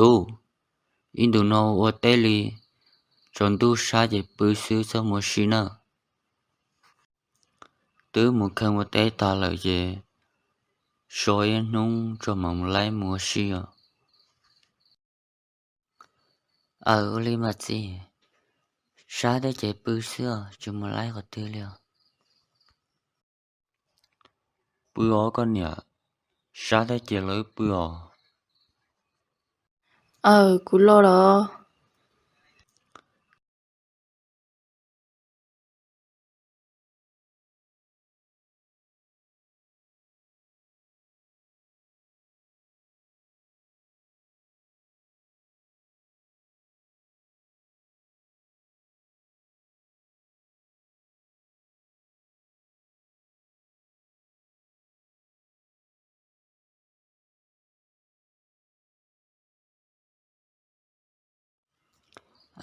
Tub, ib ntus no ua teb li, tsaus ntuj sab ces pw xwb txhob mus ua si na. Twb mus kheej ua teb tas lawm ces so ib hnub tso mam mus laib mus ua si os. Aw, ua li mas txiv, sab thiab ces pw xwb os, tsis mus laib qhov twg li os. Pw os koj niam, sab thiab ces lawv pw os. Aw, kuv los los.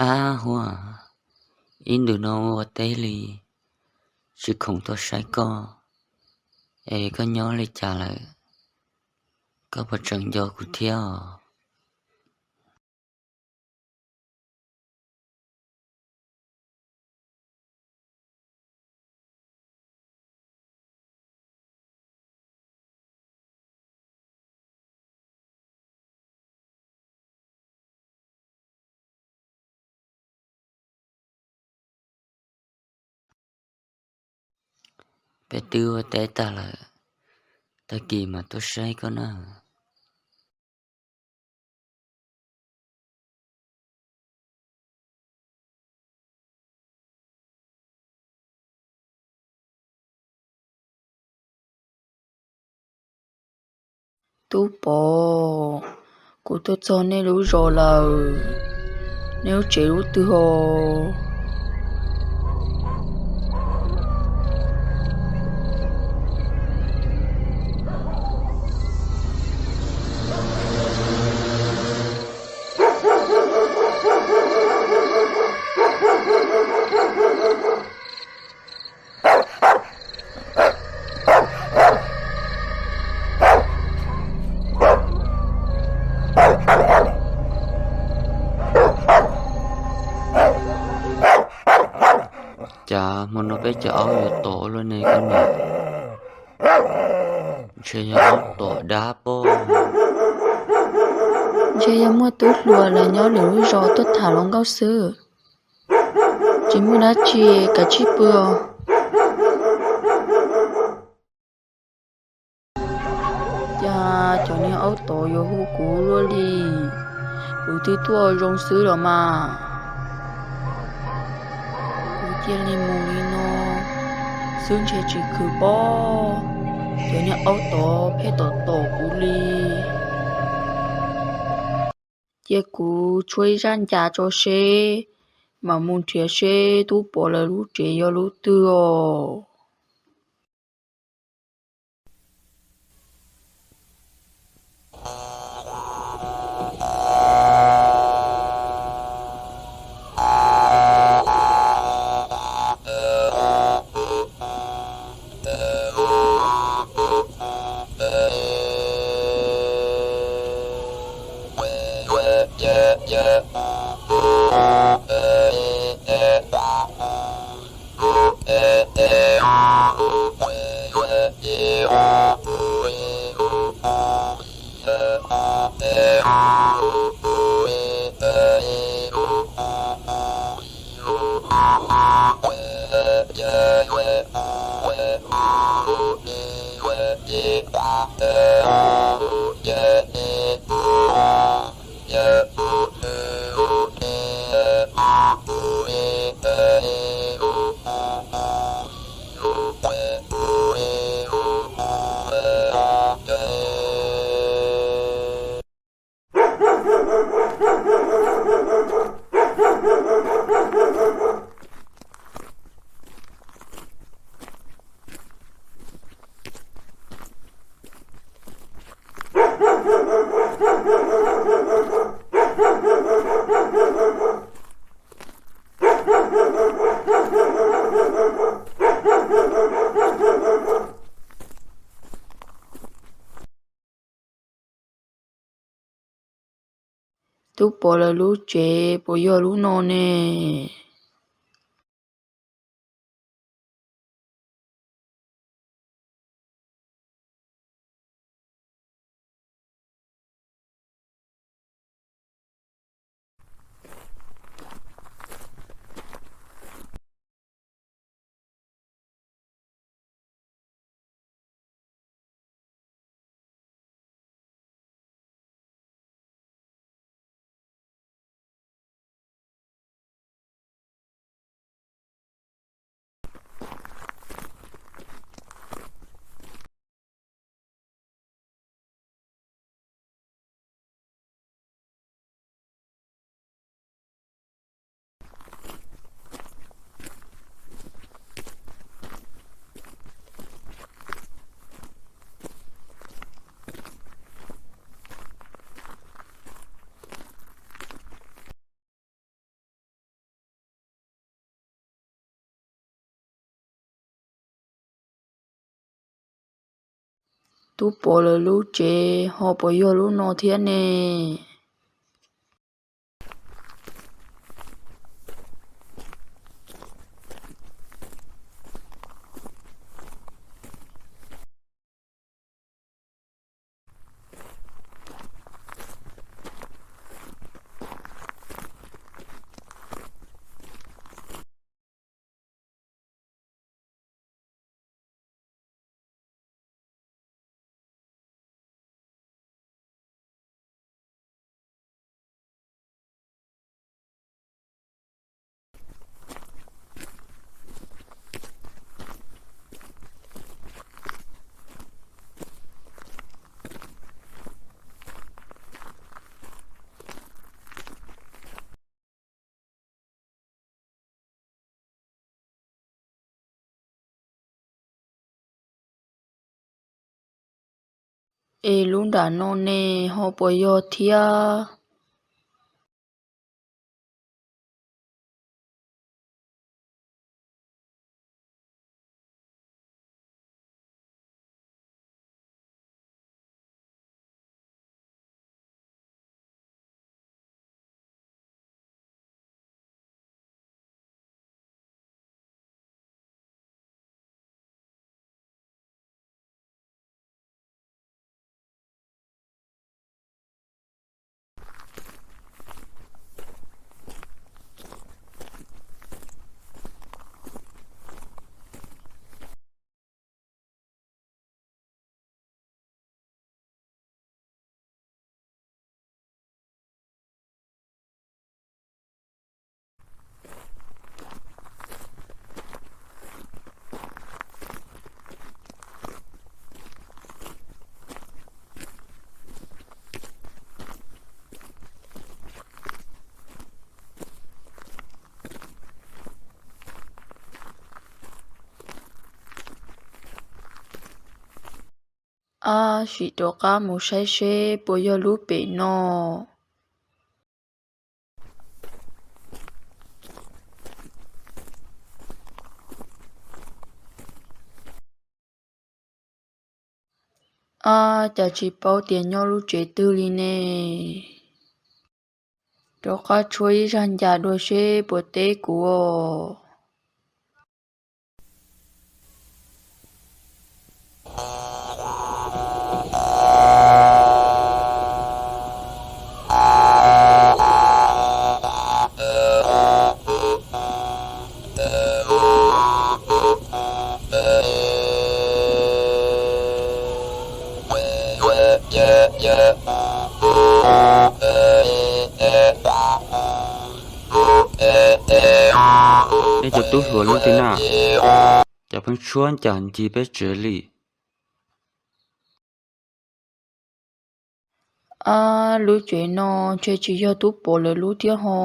Ab huab, ib ntus no ua teb li, tsis khoom tuaj saib koj, es koj nyob li cas lawm? Koj puas tseem nco kuv thiab os? Peb twb ua teb tag lawm, tag kis mas tuaj saib koj na. Tub Pov, kuv tuaj txog nej lub zos lawm, nej lub tsev lub twg os? Cas hmo no peb cov aub yuav tom luaj ne koj niam? Ntshe yog aub tom dab pob. Ntshe yog muaj tub hluas los nyob lwm lub zos tuaj tham hluas nkauj xwb. Tsis muaj dab tsi, kav tsij pw os. Cas cov niag aub tod yuav hu kuv luaj li? Kuv twb tuaj zoo xwb los mas. Kuv cia li mus li no xwb ntshe tsis khwv pob, cov niag aub tod pheej tom tom kuv li. Cia kuv tshuab ib zaj ncas tso seb, mam mus nrhiav seb tub Pov lawv lub tsev yog lub twg os. Tub Pov lawv lub tsev puas yog lub no ne? Tub Pov lawv lub tsev ho puas yog lub no thiab ne? Es lub nram no ne ho puas yog thiab? Ab, sim rov qab mus saib seb puas yog lub pem no. Ab, cas tsis paub tias nyob lub tsev twg li ne. Rov qab tshuab ib zaj ncas dua seb puas teb kuv os. Neb cov tub hluas lub twg na, cas pheej tshuab ncas ncig peb tsev li? Ab, lub tsev no ntshe tsis yog Tub Pov lawv lub thiab ho.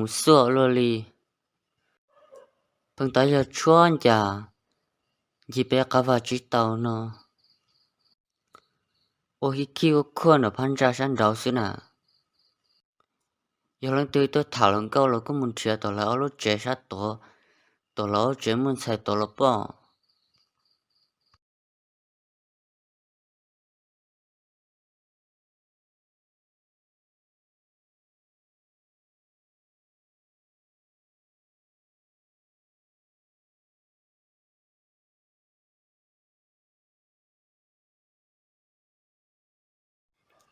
mus xuaj luaj li. Pheej tab yog tshuab ncas ncig peb qab vaj tsib taug no, ua hib khib ua khuaj nram phab ntsa sab nraud xwb na. Yog leej twg tuaj tham hluas nkauj los koj mus nrhiav tom lawv ob lub tsev sab tod, tom lawv ob tsev muaj ntxhais tod los pom.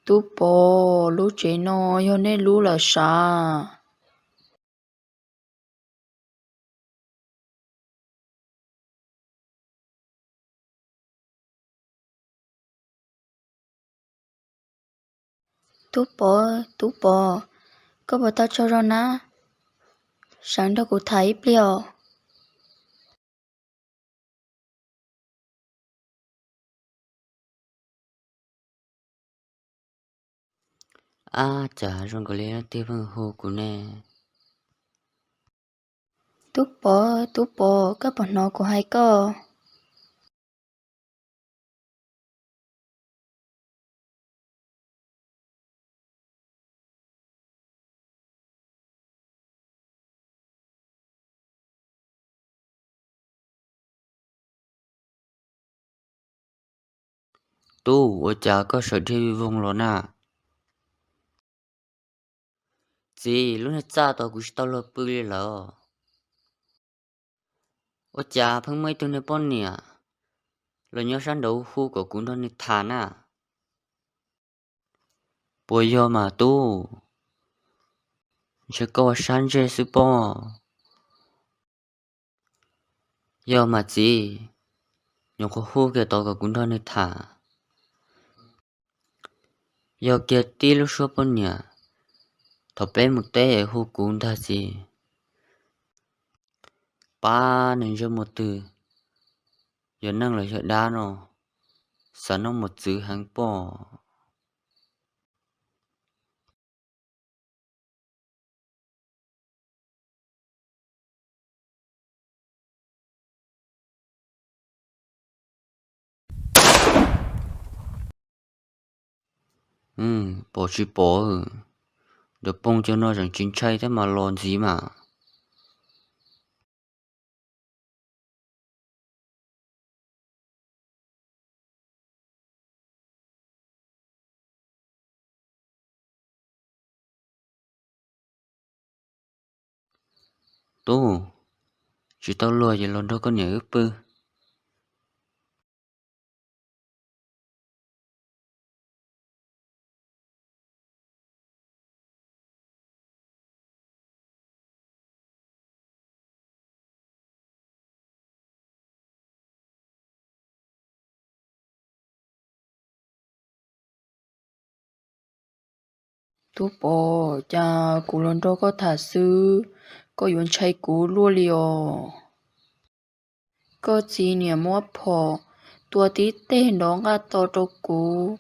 Tub Pov, lub tsev no yog nej lub lawm sav? Tub Pov, Tub Pov, koj puas tau tsaug zog na? Sawv nrog kuv tham ib pliag os. Ab, cas zoo nkaus li leej twg pheej hu kuv ne? Tub Pov, Tub Pov, koj puas hnov kuv hais koj? Tub, ua cas koj sawv dhia vij voog los na? Txiv, lub niag txaj tod kuv tsis tau luag pw li lawm. Ua cas pheej muaj ib tug niag poj niam los nyob sab nraud hu kom kuv nrog nws tham na. Puas yog mas Tub? Ntshe koj ua sab ntsej xwb pob. Yog mas txiv, nyuam qhuav hu kiag tod kom kuv nrog nws tham. Yog kiag tib lub suab poj niam thaum peb mus teb es hu kuv ntag txiv. Pab, nws ntsej muag twg, yog neeg los yog dab no, xav noj mos txwv heev pob. Pom tsis pom, cov phooj cov no tseem tsis ntshai thiab mas los ntxiv mas. Tub, tsis tau luag ces los nrog koj niam wb pw. Tub Pov, cas kuv los nrog koj tham xwb, koj yuav ntshai kuv luaj li os? Koj txiv niam muab phom tua tib teg nrov nqaj to rau kuv,